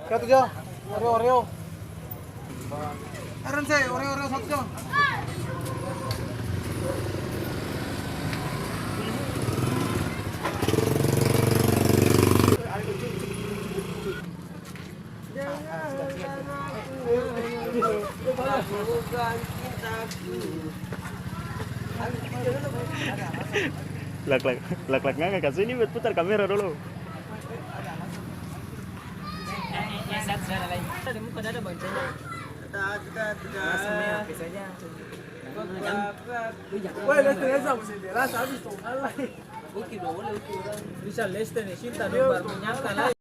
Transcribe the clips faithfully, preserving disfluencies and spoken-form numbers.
Satu jo, Oreo, Oreo. Eren se, Oreo, Oreo satu jo. Lak, lak, lak, lak nganga kasi ini buat putar kamera dolo. Ada muka dada bancanya. Langsung nih, habis aja. Woi, Lester Eza, musti jelas habis tuh, kalah. Oke, dua boleh, oke, orang. Bisa Lester nih, Sinta dong, baru menyangka lah.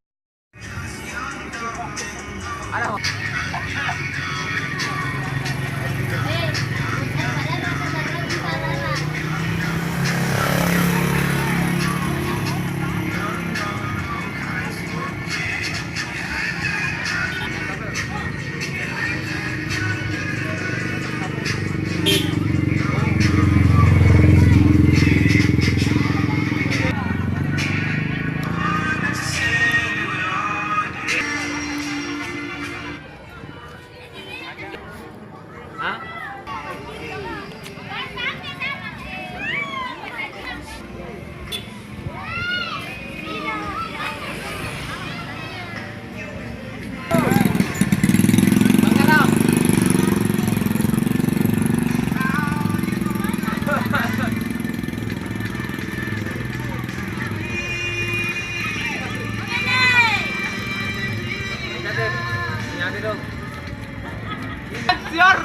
Sior.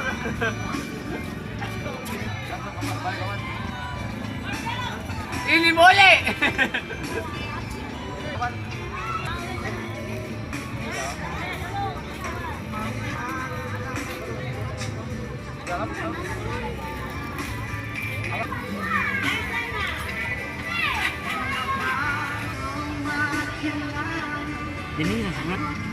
Ini boleh. Ini yang sangat